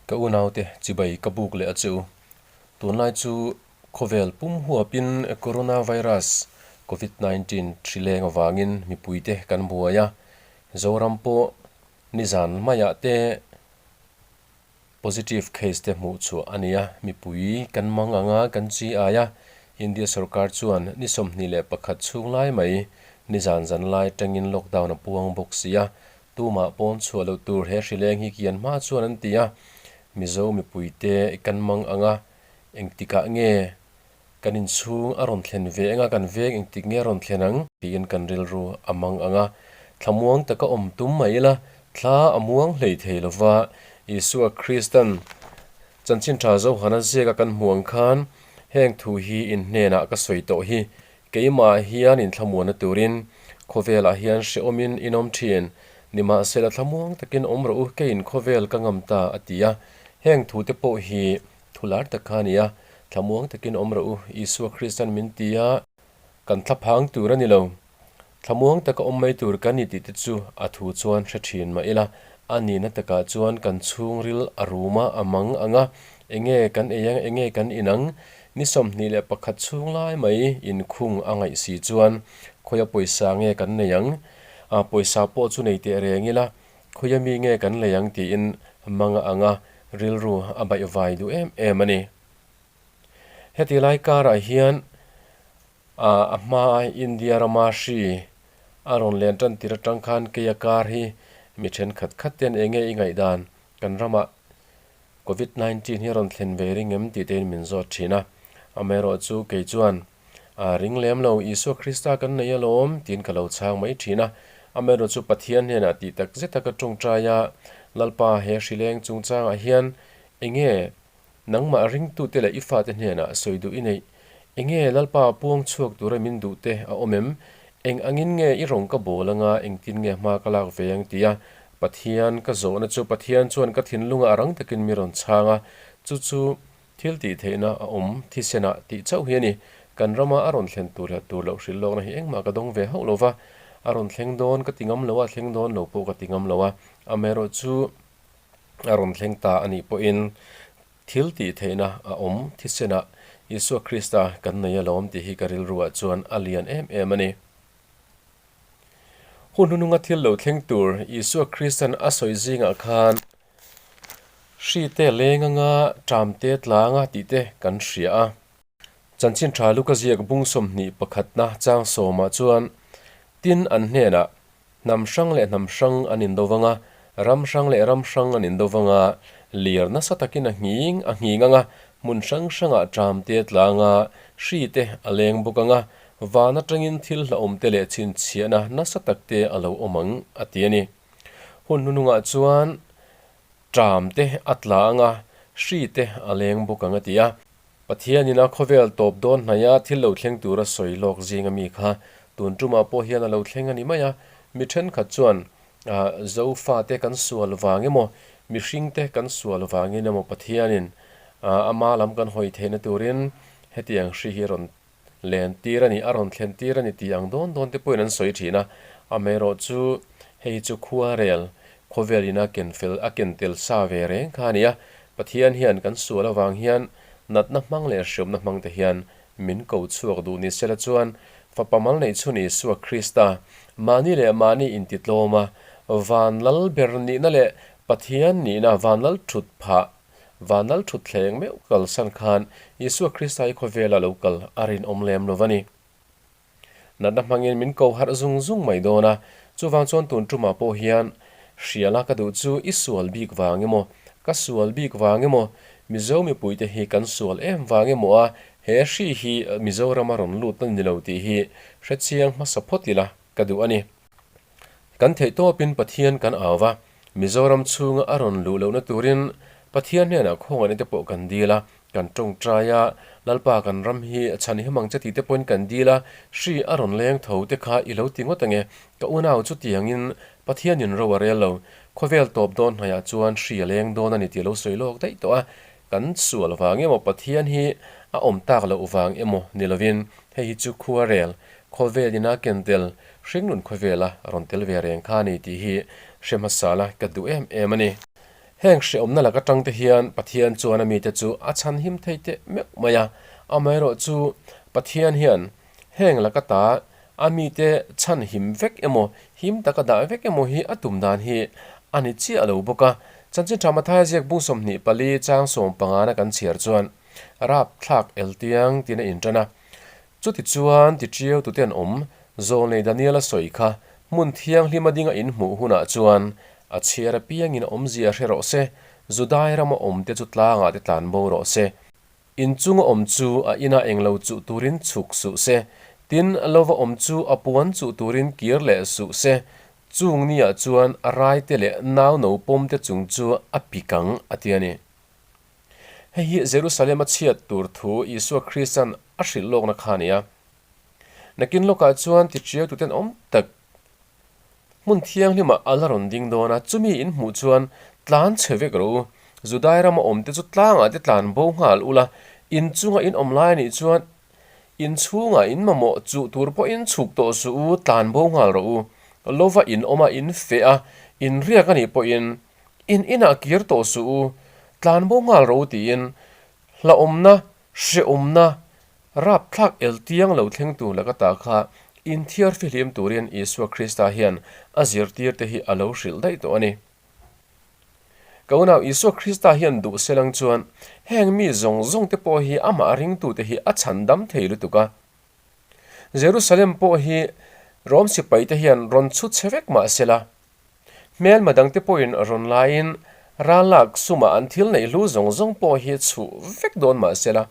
Ka unaute chibai ka buk leh a che u. Tunlai chu khawvel pum huapin Coronavirus, Covid 19, hri leng avangin mipuite kan buai a. Zoram pawh nizan maiah te positive case te hmuh chhuah a ni a. Mipui kan mang anga kan chi ai a. India sorkar chuan ni 21 chhung lai mai nizan zan lai tangin lockdown a puang bawk si a. Tumah pawn chhuah loh tur he hrileng hi kian hma chuan an ti a, Mizo mipuite kan mang ang a, engtikah nge kan inchhung a rawn thlen ve eng a, kan veng engtik nge a rawn thlen ang? Tiin kan rilru a mang ang a, thlamuang taka awm tum mai ila, thla a muang hlei thei lo va, Isua Kristan chanchin tha Johana ziaka kan hmuh ang khan heng thu hi in hnenah ka sawi tawh hi, Keimah hian inthlamuanna turin khawvelah hian hrehawmin in awm thin. Nimahsela thlamuang takin awm rawh u, keiin khawvel ka ngam ta, a ti a. Heng thute pawh hi thu lar tak kha a ni a, Thlamuang takin awm rawh u, Isua Kristan min ti a, kan thlaphang tur a ni lo. Thlamuang taka awm mai tur kan ni tih te chu a thu chuan hre thin mah ila, a nihna takah chuan kan chhungril a rum a, a mang ang a, enge kan ei ang, enge kan in ang, Ni 21 chhung lai mai inkhung a ngaih si chuan khawia pawisa nge kan nei ang? A pawisa pawh chu nei teh reng ila, khawia mi nge kan lei ang tiin mang a ang a, rilru a baihvai duh em em a ni. Heti lai karah hian a hma India rama hri a rawn len tan tir atang khan keia kar hi mi thenkhat khat ten enge i ngaihdan kan ramah Covid 19 hi a rawn thlen ve ring em tih tein min zawt thin a. Amaherawhchu kei chuan, A ring lem lo, Isua Krista kan nei alawm, tiin ka lo chhang mai thin a. Amaherawhchu Pathian hnenah tih tak zeta ka tawngtai a, Lalpa he hrileng chungchangah hian enge nangmah ringtute leh i fate hnenah sawi duh i neih? Enge Lalpa puang chhuak tura min duh te a awm em? Eng angin nge i rawng ka bawl anga engtin nge hma ka lak ve ang tia Pathian ka zawhna chu Pathian chuan ka thinlungah a rang takin mi rawn chhang a, chu chu thil tih theihna a awm thisenah tih chauh hi a ni. Kan rama a rawn thlen tur leh tur loh hrilh lawkna hi engmah ka dawng ve hauh lo va, a rawn thleng dawn ka ti ngam lo a, thleng dawn lo pawh ka ti ngam lo a, amaherawh chu a rawn thleng ta a nih pawhin thil tih theihna a awm thisenah Isua Krista kan nei alawm tih hi ka rilruah chuan a lian em em a ni. Hun hnununga thil lo thleng tur Isua Kristan a sawi zingah khan hri te leng anga ṭam te tlanga tih te kan hria a. Chanchin ṭha Luka ziak bung 21 pakhatna chang sawmah chuan tin an hnenah hnam hrang leh hnam hrang an indo vang a, ram hrang leh ram hrang an indo vang a, lir nasa takin a nghing a nghing anga hmun hrang hrangah ṭam te tlanga hri te a leng bawk anga Van atangin thil hlauhawmte leh chhinchhiahna nasa takte a lo awm ang, a ti a ni. Hun hnunungah chuan ṭamte a tla ang a, hrite a leng bawk ang, a ti a. Pathianin a khawvel tawp dawn hnaia thil lo thleng tura sawi lawk zinga mi kha tun tumah pawh hian a lo thleng a ni mai a. Mi thenkhat chuan Zofate kan sual vang emaw, mihringte kan sual vangin emaw Pathianin ama lam kan hawi theihna turin hetiang hri hi a rawn Len tir a ni, a rawn thlen tir a ni tih ang dawn dawn te pawhin an sawi thin a. Amaherawh chu hei chu khuarel, khawvel ina ken fel, a ken tel sa ve reng kha a ni a. Pathian hian kan sual avang hian natna hmang leh hriawmna hmang te hian min ko chhuak duh ni sela chuan Fapa mal neih chhun Isua Krista, mahni leh mahni intitlawm a, van lal ber nihna leh Pathian nihna van lal thut phah Vanlal thutthleng meuh kalsan khan Isua Krista hi khawvela lo kal a rinawm lem lo va ni. Natna hmangin min ko harh zung zung mai dawn a, chuvang chuan tun tumah pawh hian hriala ka duh chu i sual bik vang emaw, ka sual bik vang emaw, Mizo mipuite hi kan sual em vang emaw a he hri hi Mizorama rawn lut na ni lo tih hi hrechiang hmasa phawt ila ka duh a ni. Kan theihtawpin Pathian kan au va, Mizoram chhunga a rawn luh lohna turin Pathian hnenah khawngaihna te pawh kan dil a, kan tawngtai a, Lalpa kan ram hi chhan hi mang che tih te pawhin kan dil a, hri a rawn leng tho te kha i lo ti ngawt ange, ka unau chutiangin Pathianin ro a rel lo, khawvel tawp dawn hnaiah chuan hri a leng dawn a ni tih a lo sawi lawk daih tawh a, kan sual vang emaw Pathian hi a awm tak loh vang emaw ni lovin hei hi chu khuarel khawvelin a ken tel Hringnun khawvela rawn tel ve reng kha a ni tih hi hre hmasa la ka duh em em a ni. Heng hrehawmna lak atang te hian Pathian chuan a mite chu a chhanhim thei teh meuh mai a, amaherawhchu Pathian hian heng lak ata a mite chhanhim vek emaw, him taka dah vek emaw hi a tum dan hi a ni chiah lo bawk a. Chanchin Tha Mathaia ziak bung 24 chang sawmpangana kan chhiar chuan rapthlak eltiang tiin a intan a. Chutichuan tiṭiau tuten awm, Zawlnei Daniela sawi kha hmun thianghlima dinga inhmuh hunah chuan a chhiar apiangin a awmzia hre rawh se, Judai rama awmte chu tlangah te tlan bo rawh se, inchunga awm chu a inah englo chuh turin chhuk suh se, tin lova awm chu a puan chuh turin kir leh suh se, chung niah chuan a raite leh nau no pawmte chung chu a pik ang, a ti a ni. Hei hi Jerusalem a chhiat tur thu Isua Krista'n a hrilh lawkna kha a ni a. Nakin lawkah chuan tiṭiau tuten awm tak hmun thianghlimah a la rawn ding dawn a, chumi in hmuh chuan tlan chhe vek rawh u. Judai rama awmte chu tlangah te tlan bo nghal ula, in chunga in awm lai a nih chuan in chhungah in mamawh chuh tur pawhin chhuk tawh suh u, tlan bo nghal rawh u. Lova in awm a, in feh a, in riak a nih pawhin In inah kir tawh suh u, tlan bo nghal rawh u tiin hlauhawmna, hrehawmna, rapthlak eltiang lo thleng tur laka ta kha inthiar fihlim turin Isua Krista hian a zirtirte hi a lo hrilh daih tawh a ni. Ka unau Isua Krista hian duh selang chuan heng mi zawng zawng te pawh hi amah ringtute hi a chhandam thei lutuk a. Jerusalem pawh hi Rom sipaite hian rawn chhut chhe vek mah sela, Hmelma dangte pawhin rawn laiin ralak sumah an thil neih hlu zawng zawng pawh hi chhuh vek dawn mah sela.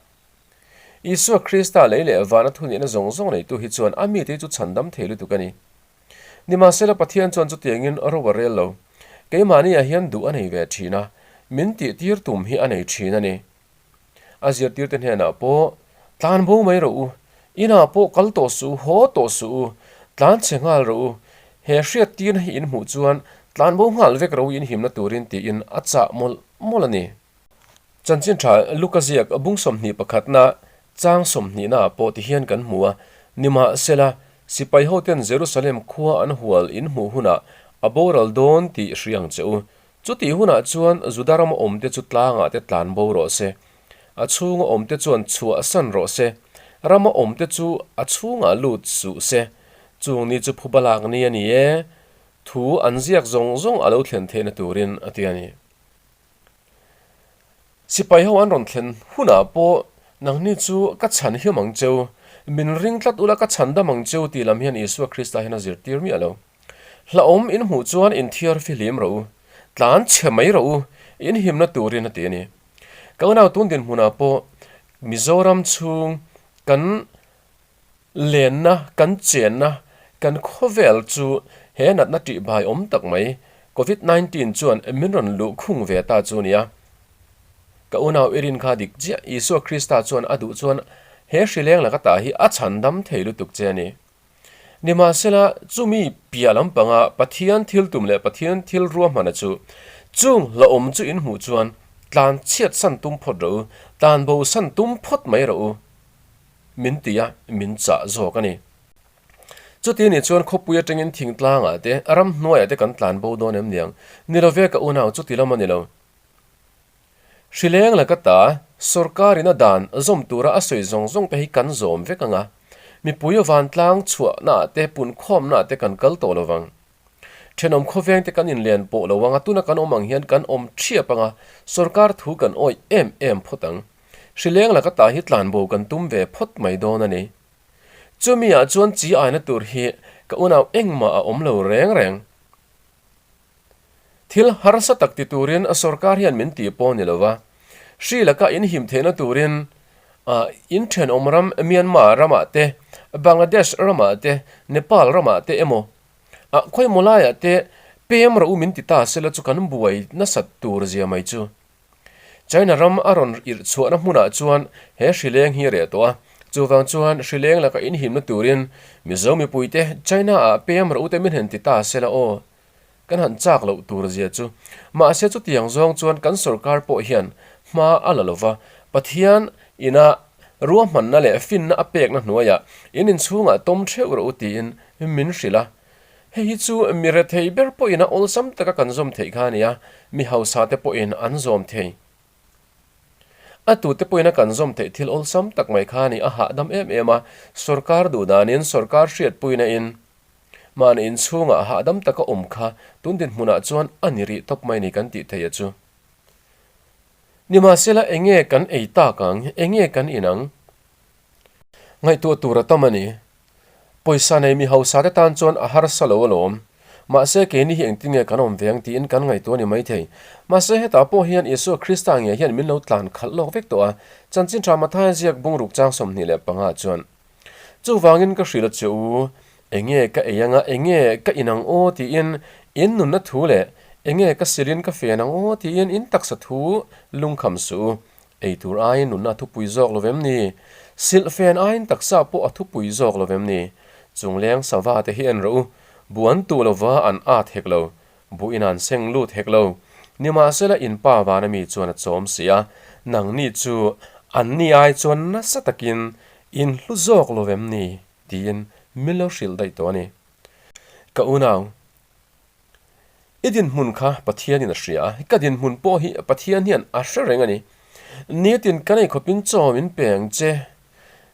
Isua Krista lei leh vana thunihna zawng zawng neitu hi chuan a mite hi chu chhandam thei lutuk a ni. Nimahsela Pathian chuan chutiangin ro a rel lo. Keimahniah hian duh a nei ve thin a, min tihtir tum hi a nei thin a ni. A zirtirte hnenah pawh, Tlan bo mai rawh u, inah pawh kal tawh suh u, haw tawh suh u, tlan chhe nghal rawh u, he hriattirna hi in hmuh chuan tlan bo nghal vek rawh u in himna turin tiin a chah mawlh mawlh a ni. Chanchin tha Luka ziak bung 21 pakhatna chang 20 naah pawh tihian kan hmu a, Nimahsela, sipai hoten Jerusalem khua an hual in hmuh hunah a boral dawn tih hria ang che u, Chutih hunah chuan Juda rama awmte chu tlangah te tlan bo rawh se, a chhunga awmte chuan chhuah san rawh se, rama awmte chu a chhungah lut suh se. Chung ni chu phuba lak ni a ni e, thu an ziak zawng zawng a lo thlen theihna turin a ti a ni. Sipai ho an rawn thlen hunah pawh nangni chu ka chhan hiam ang cheu, min ring tlat ula ka chhan dam ang cheu tih lam hian Isua Krista hian a zirtir miah lo. Hlauhawm in hmuh chuan inthiar fihlim rawh u, tlan chhe mai rawh u, in himna turin a ti a ni. Ka unau tun dinhmunah pawh Mizoram chhung kan lenna, kan chenna, kan khawvel chu he natna tihbai awm tak mai Covid 19 chuan min rawn luh khung ve ta chu a ni a. Ka unau i rin kha dik chiah, Isua Krista chuan a duh chuan he hrileng laka tah hi a chhandam thei lutuk che a ni. Nimahsela, chumi piah lampanga Pathian thil tum leh Pathian thil ruahmana chu, chung hlauhawm chu in hmuh chuan tlan chhiat san tum phawt rawh u, tlan bo san tum phawt mai rawh u, min ti a, min chah zawk a ni. Chuti nih chuan khawpui atangin thingtlangah te, ramhnuaiah te kan tlan bo dawn em niang? Ni love ka unau, chuti lam a ni lo. Hrileng laka ta, sorkarin a dan zawm tura a sawi zawng zawng te hi kan zawm vek ang a, mipui vantlang chhuahnaah te punkhawmnaah te kan kal tawh lo vang. Thenawm khawveng te kan inlen pawh lo ang a, tuna kan awm ang hian kan awm thiap ang a, sorkar thu kan awih em em phawt ang. Hrileng laka ta hi tlanbo kan tum ve phawt mai dawn a ni. Chumi ah chuan chi aina tur hi ka unau engmah a awm lo reng reng. Thil harsa tak ti turin sorkar hian min tih pawh ni lova, hri laka inhim theihna turin in thenawm ram Myanmar ramah te, Bangladesh ramah te, Nepal ramah te emaw khawimaw laiah te pem rawh u min ti ta sela chu kan buai nasat tur zia mai chu. China ram a rawn irh chhuahna hmunah chuan he hrileng hi a reh tawh a, chuvang chuan hrileng laka inhimna turin Mizo mipuite China-ah pem rawh ute min han ti ta sela aw, kan han chak loh tur zia chu. Mahse chutiang zawng chuan kan sorkar pawh hian hma a la lova, Pathian ina ruahmanna leh finna a pekna hnuaiah in inchhungah tawm theuh rawh u tiin min hrilh a. Hei hi chu mi rethei ber pawhin a awlsam taka kan zawm theih kha a ni a, mi hausa te pawhin an zawm thei. A tute pawhin a kan zawm theih thil awlsam tak mai kha a ni, a hahdam em em a, sorkar duh danin sorkar hriatpuina in mahni inchhungah hahdam taka awm kha tun dinhmunah chuan a ni rih tawp mai ni kan tih theih a chu. Nimahsela enge kan ei tak ang, enge kan in ang? Ngaihtuah tur a tam a ni. Pawisa nei mi hausa te tan chuan a harsa lo alawm. Mahse keini hi engtin nge kan awm ve ang tiin kan ngaihtuah a ni maithei. Mahse hetah pawh hian Isua Krista ngei hian min lo tlan khalh lawk vek tawh a, Chanchin Tha Mathaia ziak bungruk chang 25 chuan, Chuvangin ka hrilh a che u, enge ka ei anga enge ka in ang aw tiin in nunna thu leh enge ka silin ka fen ang aw tiin in taksa thu lungkham suh u. Ei tur aiin nunna a thupui zawk lo vem ni? Silhfen aiin taksa pawh a thupui zawk lo vem ni? Chungleng sava te hi en rawh u, bu an tuh lova an at hek lo, bu in an seng lut hek lo. Nimahsela in pa vana mi chuan a chawm si a, nangni chu anni ai chuan nasa takin in hlu zawk lo vem ni? tiin min lo hrilh daih tawh a ni. Ka unau. I dinhmun kha Pathianin a hria a, ka dinhmun pawh hi Pathian hian a hre reng a ni. Nitin kan ei khawpin chaw min pe ang che,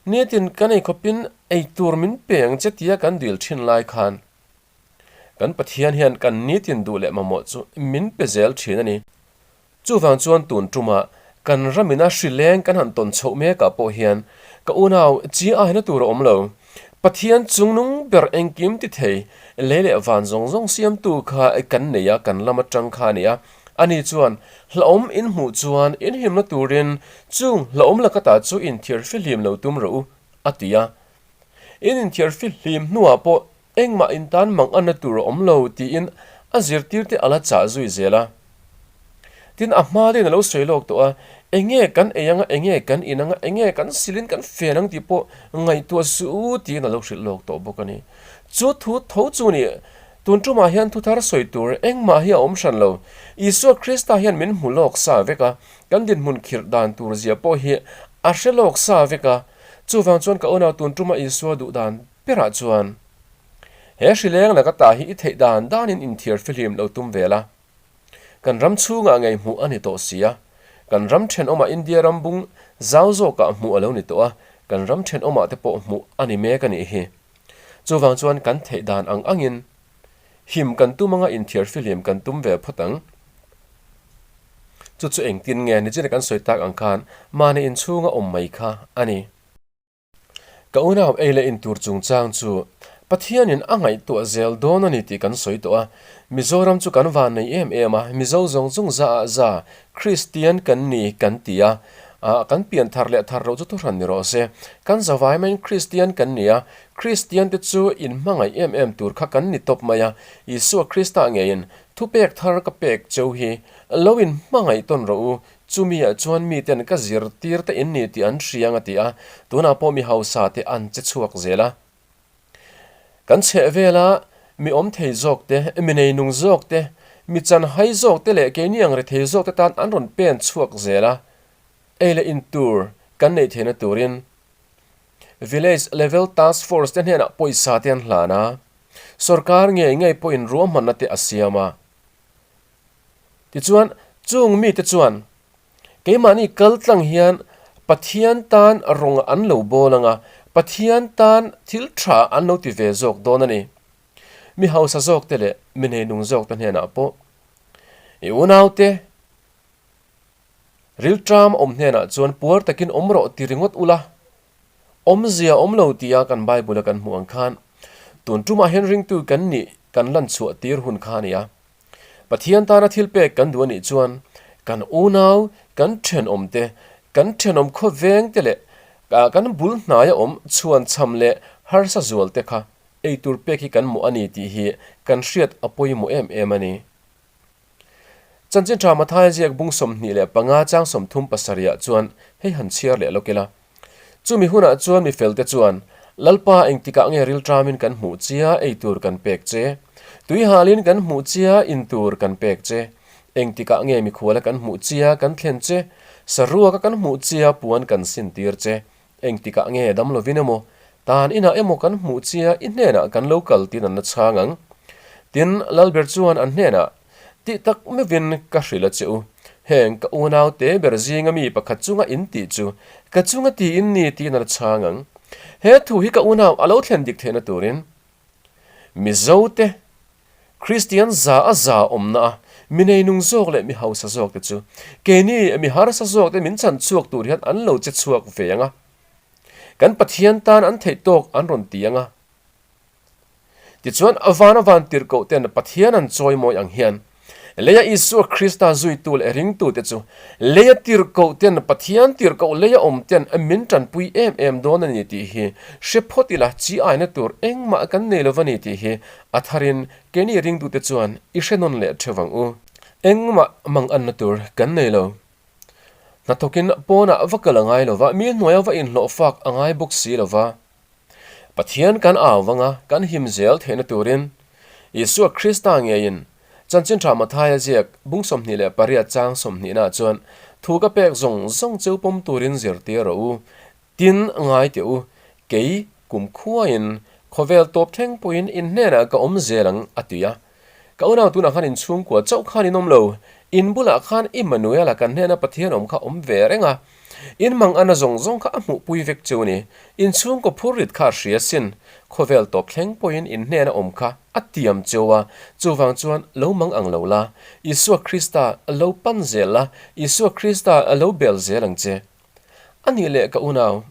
nitin kan ei khawpin ei tur min pe ang che tia kan dil thin lai khan kan Pathian hian kan nitin duh leh mamawh chu min pe zel thin a ni. Chuvang chuan tun tumah kan ramina hri leng kan han tawn chhoh mekah pawh hian ka unau chi aina tur a awm lo. Pathian chungnung ber engkim ti thei, lei leh van zawng zawng siamtu kha kan nei a, kan lam atang kha a ni a. Ani chuan hlauhawm in hmuh chuan inhlimna turin chung hlauhawm lakata chu inthiar fihlim lo tum rawh u, a ti a. In inthiar fihlim hnuah pawh Engmah in tan mang anna tur a awm lo tiin a zirtirte a la chah zui zel a. Tin, a hma deuhin a lo sawi lawk tawh a, enge kan ei anga, enge kan in anga, enge kan silin kan fen ang tih pawh ngaihtuah suh u tiin a lo hrilh lawk tawh bawk a ni. Chu thu tho chu ni, tun tumah hian thu thar sawi tur engmah hi a awm hran lo. Isua Krista hian min hmu lawk sa vek a, kan dinhmun khirh dan tur zia pawh hi a hre lawk sa vek a. Chuvang chuan ka unau tun tuma Isua duh dan Perah chuan, He hrileng laka ta hi i theih dan danin inthiar fihlim lo tum ve la. Kan ram chhungah ngei hmuh a ni tawh si a, kan ram thenawmah India ram bung zau zawkah hmuh a lo ni tawh a, kan ram thenawmah te pawh hmuh a ni mek a nih hi. Chuvang chuan kan theih dan ang angin him kan tum anga inthiar fihlim kan tum ve phawt ang. Chu chu engtin nge nichina kan sawi tak ang khan mahni inchhunga awm mai kha a ni. Ka unau ei leh in tur chungchang chu Pathianin a ngaihtuah zel dawn a ni tih kan sawi tawh a. Mizoram chu kan van nei em em a, Mizo zawng zawng za ah za Kristian kan ni kan ti a, kan pian thar leh thar loh chu thuhran ni rawh se. Kan zavai maiin Kristian kan ni a, Kristian te chu in hmangaih em em tur kha kan ni tawp mai a, Isua Krista ngeiin thupek thar ka pek cheu hi lo in hmangaih tawn rawh u, Chumi ah chuan miten ka zirtir te in ni tih an hriang a ti a, tunah pawh mi hausa te an che chhuak zel a. Kan chheh vela mi awm thei zawk te, mi neinung zawk te, mi chanhai zawk te leh keini ang rethei zawk te tan an rawn pen chhuak zel a, ei leh in tur kan neih theihna turin Village Level Task Force te hnenah pawisa te an hlan a, sorkar ngei ngei pawhin ruahmanna te a siam a. Tichuan, chung mite chuan keimahni kal tlang hian Pathian tan rawng an lo bawl ang a, Pathian tan thil tha an lo ti ve zawk dawn a ni. Mi hausa zawkte leh mi neinung zawkte hnenah pawh i unaute rilṭam awm hnenah chuan puar takin awm rawh ti ringawt ula, awmzia awm lo tia kan Bible-a kan hmuh ang khan tun ṭumah hian ringtu kan nih kan lan chhuah tir hun kha a ni a. Pathian tana thil pek kan duh a nih chuan kan unau, kan thenawm te, kan thenawm khawveng te leh kan bul hnaia awm chhuanchham leh harsa zual te kha eitur pek hi kan mawh a ni tih hi kan hriat a pawimawh em em a ni. Chanchin Tha Mathaia ziak bung 25 chang 37 ah chuan hei han chhiar leh lawk ila. Chumi hunah chuan mi felte chuan, Lalpa engtikah nge rilṭamin kan hmuh chia ei tur kan pek che? Tuihalin kan hmuh chia in tur kan pek che? Engtikah nge mikhuala kan hmuh chia kan thlen che? Saruaka kan hmuh chia puan kan sintir che? Engtikah nge dam lovin emaw, tan inah emaw kan hmuh chia i hnenah kan lo kal tin an la chhang ang? Tin, Lalber chuan an hnenah, Tih tak meuhin ka hrilh a che u, heng ka unau te ber zinga mi pakhat chunga in tih chu ka chunga ti in ni tiin a la chhang ang. He thu hi ka unau a lo thlen dik theihna turin Mizote Kristian za a za awmna a mi neinung zawk leh mi hausa zawk te chu keini mi harsa zawk te min chhan chhuak tur hian an lo che chhuak ve ang a, kan Pathian tan an theih tawk an rawn ti ang a. Tichuan vana van tirhkoh ten Pathian an chawimawi ang hian leia Isua Krista zuitu leh ringtute chu leia tirhkoh ten Pathian tirhkoh leia awm ten min tanpui em em dawn a ni tih hi hre phawt ila chi aina tur engmah kan nei lo va ni tih hi a tharin keini ringtute chuan i hre nawn leh theuh ang u. Engmah mang anna tur kan nei lo. Hnathawkin pawnah va kal a ngai lo va, mi hnuaia va inhlawh fak a ngai bawk si lo va. Pathian kan au vanga kan him zel theihna turin Isua Krista ngeiin Chanchin Tha Mathaia ziak bung 28 chang 20 nah chuan thu ka pek zawng zawng cheu pawm turin zirtir rawh u, tin ngai teh u, kei kum khuaiin khawvel tawp thleng pawhin in hnenah ka awm zel ang a ti a. Ka unau tunah khan inchhungkua chauh khan in awm lo, in bulah khan Immanuela kan hnena Pathian awm kha awm ve reng a. In mang ana zawng zawng kha a hmuhpui vek chu ni. Inchhungkaw phur rit kha a hria sin. Khawvel tawp thleng pawhin in hnena awm kha a tiam cheu a, chuvang chuan lo mang ang lo la, Isua Krista lo pan zel la, Isua Krista lo bel zel ang che. A nih leh ka unau,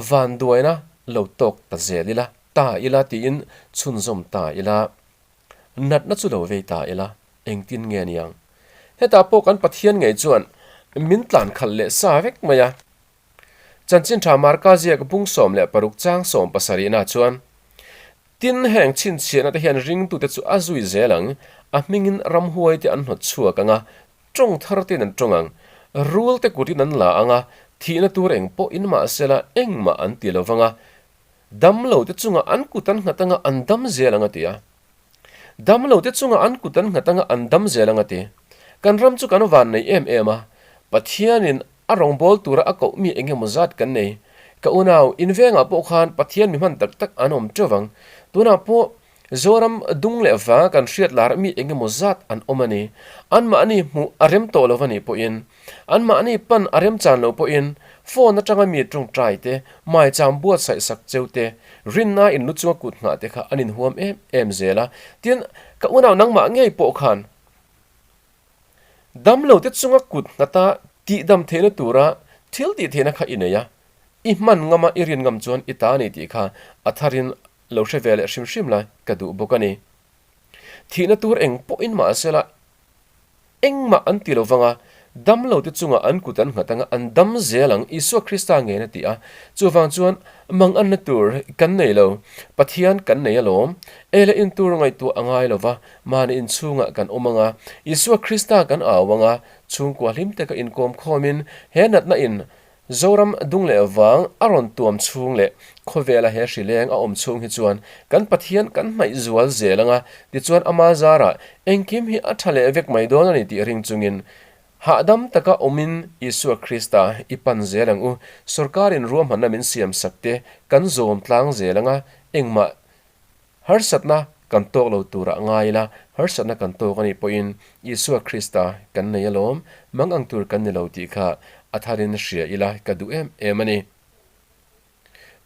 vanduaina lo tawk ta zel ila, ta ila tiin chhunzawm ta ila. Natna chu lo vei ta ila, engtin nge niang? Hetah pawh kan Pathian ngei chuan min tlan khalh leh sa vek mai a. Chanchin tha Marka ziak bung 16 chang 70 na chuan, Tin, heng chhinchhiahna te hian ringtute chu a zui zel ang, a hmingin ramhuai te an hnawt chhuak ang a, tawng thar tein an tawng ang, rul te kutin an la ang a, thihna tur eng pawh in mahsela engmah an ti lo vang a, Damlo te chungah an kut an nghat anga an dam zel ang a ti a. Damlo te chungah an kut an nghat anga an dam zel ang a ti. Kan ram chu kan van nei em em a, Pathianin a rawngbâwl tura a koh mi eng emaw zat kan nei. Ka unau, in vengah pawh khan Pathian mi hman tak tak an awm teuh vang. Tunah pawh Zoram dung leh vanga kan hriat lar mi eng emaw zat an awm a ni. Anmahni hmuh a rem tawh lo a nih pawhin, anmahni pan a rem chan lo pawhin, phone atanga mi tawngtai te, maicham buatsaih sak cheu te, rinna in lu chunga kut nghah te kha an inhuam em em zel a. Tin, ka unau nangmah ngei pawh khan damlo te chunga kut nghata tihdam theihna tura thil tih theihna kha i nei a, i hman ngama i rin ngam chuan i ta a ni tih kha a tharin Lo hre ve leh hrim hrim la ka duh bawk a ni. Thihna tur eng pawhin mahsela engmah an ti lo vang a, damlo te chungah an kut an nghat ang a, an dam zel ang, Isua Krista ngeiin a ti a. Chuvang chuan manganna tur kan nei lo, Pathian kan nei alawm. Ei leh in tur ngaihtuah a ngai lo va, mahni inchhungah kan awm ang a, Isua Krista kan au ang a, chhungkua hlim taka inkawm khawmin he natna in Zoram dung leh vang a rawn tuam chhung leh khawvela he hri leng a awm chhung hi chuan kan Pathian kan hnaih zual zel ang a, tichuan ama zarah engkim hi a tha leh vek mai dawn a ni tih ring chungin hahdam taka awmin Isua Krista i pan zel ang u. Sorkarin ruahmanna min siam sak te kan zawm tlang zel ang a, engmah Harsatna kan tawk lo turah ngai ila, harsatna kan tawk a nih pawhin Isua Krista kan nei alawm, mang ang tur kan ni lo tih kha a tharin hria ila ka duh em em a ni.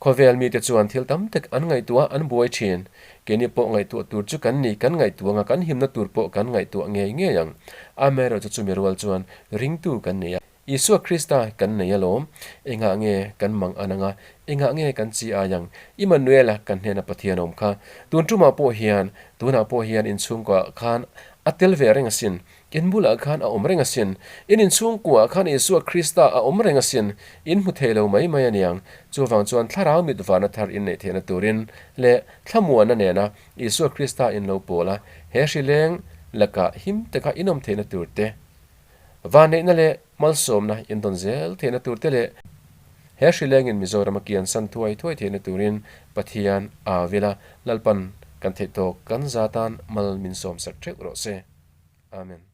Khawvel mite chuan thil tam tak an ngaihtuah an buai thin. Keini pawh ngaihtuah tur chu kan ni, kan ngaihtuah anga kan himna tur pawh kan ngaihtuah ngei ngei ang. Amaherawhchu chumi rual chuan ringtu kan nei a. Isua Krista kan nei alawm, engah nge kan mang an anga, engah nge kan chi ai ang? Immanuela kan hnena Pathian awm kha. Tun tumah pawh hian, tunah pawh hian inchhungkuaah khan a tel ve reng asin, in bulah khan a awm reng asin, in inchhungkuaah khan Isua Krista a awm reng asin, in hmu thei lo mai mai aniang. Chuvang chuan thlarau mit varna thar in neih theihna turin leh thlamuanna nena Isua Krista in lo pawl a, he hri leng lakah him taka in awm theihna tur te, Vanneihna leh malsawmna indawn zel theihna tur te leh he hri lengin Mizoram a kian san thuai thuai theihna turin Pathian a vil a, Lalpan kan theih tawk kan za tan mal min sawmsak theuh rawh se. Amen.